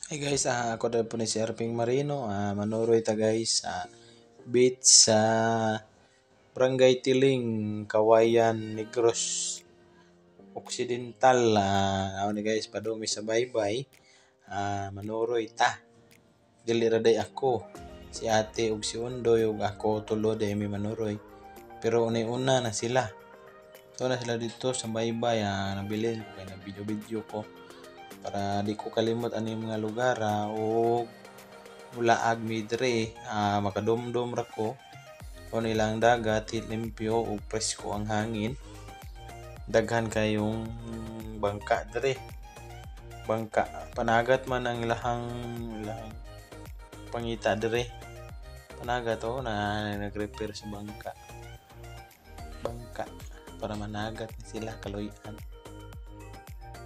Hey guys, ako na po ni si Erping Marino. Manuroy ta guys sa beach sa Barangay Tiling, Kawayan, Negros Occidental. Ako ni guys, padumi sa baybay. Manuroy ta. Dili ra day ako. Si ate ug si Undoy ug ako tulo day mi manuroy. Pero unay-una na sila. So na sila dito sa baybay, nabilin ko kay nag-video-video ko para di ko kalimot ani mga lugar o mulaag mi diri, makadumdum ra ko kung ilang dagat limpyo ug presko ang hangin. Daghan kayong bangka diri, bangka panagat man ang ilahang ilang pangita diri, panagat oh, na nag-repair sa bangka bangka para managat ni sila kaluy-an.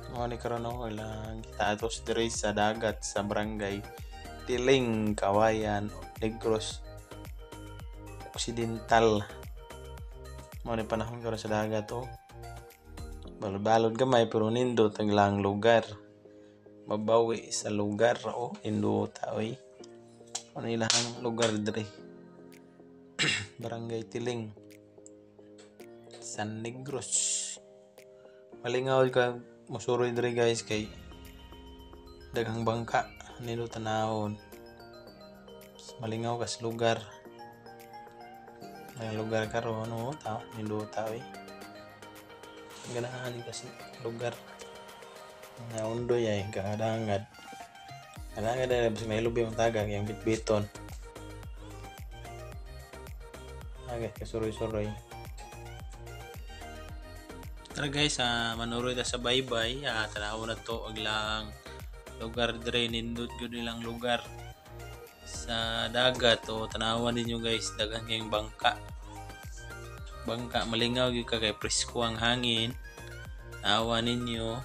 Mao ni karon oh, ilang status diri sa dagat sa Barangay Tiling, Kawayan, Negros Occidental. Mao ni panahon karon sa dagat oh. Balod-balod gamay pero nindot ang ilang lugar. Mabawi sa lugar oh, nindota oy. Mao ni ilang lugar diri. Barangay Tiling, San Negros. Malingaw ka musuroy diri guys kay daghang bangka, nindot tanawon. Malingaw kas lugar. Ang lugar karon oh, tao nindota oy. Ganahan kasi lugar. Nga undoy ay kakadangad. Kadangad ay may lubi ang tagag yang bitbiton. Agad kasuroy-suroy. Tara guys, manuroy ta sa baybay. Tanaw na to ang ilang lugar diri, nindot gyud ilang lugar sa dagat o tanawan ninyo guys, daghan kayong bangka. Bangka malingaw gyud ka kay presko ang hangin. Tanawa ninyo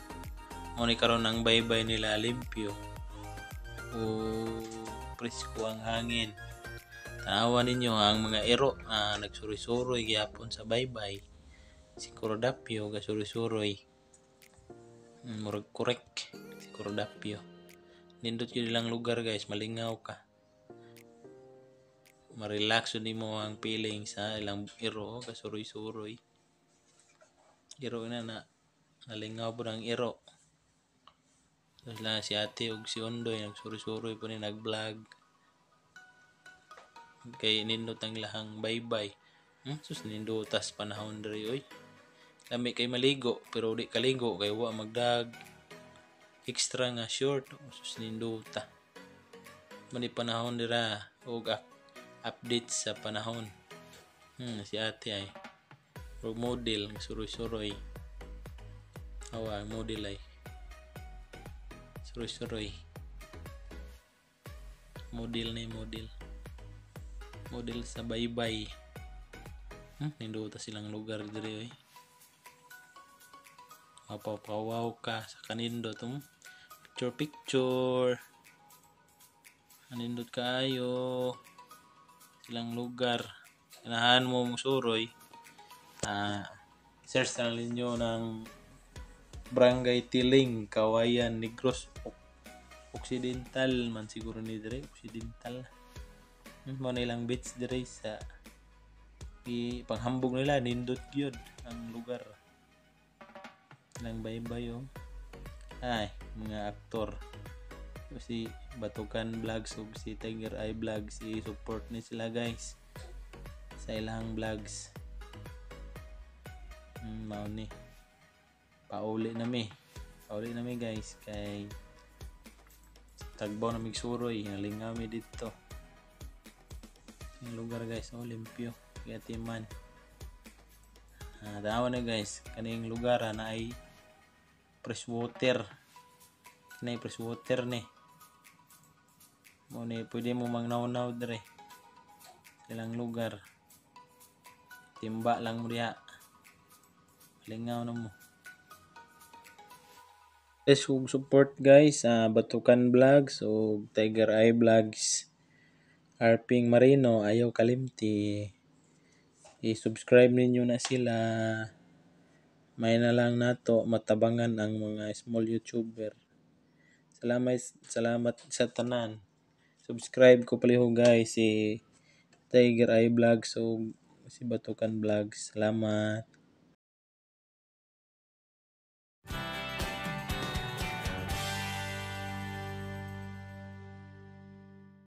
mo ni karon ang baybay nila limpyo o presko ang hangin. Tanawa ninyo ang mga iro nagsuroy-suroy gihapon sa baybay. Si Corodapio gasuroy-suroy. Murag correct si Corodapio. Nindot yun ilang lugar guys, malingaw ka. Ma-relax yun nimo ang feeling sa ilang iro gasuroy-suroy. Iro na na nalingaw po ng iro. Sila si ate ug si Undoy nagsuroy-suroy po ni nag-vlog. Kay nindot ang ilahang baybay. Sus nindotas panahon diri oy. Lami kay maligo pero di kaligo kay wa magdag extra nga short. Sus nindota. Mani panahon dira og update sa panahon. Si ate ay og model suroy-suroy. Awa ang model ay suroy-suroy. Model ni model. Model sa baybay. Nindota silang lugar diri oy. Mapapawaw ka sa kanindot. Picture picture. Kanindot kaayo silang lugar. Ganahan mo musuroy. Search na ninyo ng Barangay Tiling, Kawayan, Negros Occidental man siguro ni dire, Occidental. Mao na ilang beach dire sa i panghambog nila, nindot gyud ang lugar. Ilang baybay oh. Ay, mga aktor. Si Batukan Vlogs ug si Tiger Eye Vlogs, i-support ni sila guys sa ilang vlogs. Mao ni. Pauli na mi. Pauli na mi guys kay tagbaw na mig suroy, nalingaw mi dito. Ang lugar guys, oh limpyo. Kaya timan. Tanawa na guys, kaning lugar na ay fresh water. Kanay fresh water ni. Mo ni pwede mo mangnawnaw dire. Silang lugar. Timba lang mo diha. Lingaw na mo. Guys, ug support guys sa Batukan Vlogs o Tiger Eye Vlogs. Arping Marino, ayaw kalimti. I-subscribe ninyo na sila. May na lang nato matabangan ang mga small YouTuber. Salamat, salamat sa tanan. Subscribe ko palihog, guys, si Tiger Eye Vlogs ug si Batukan Vlogs. Salamat.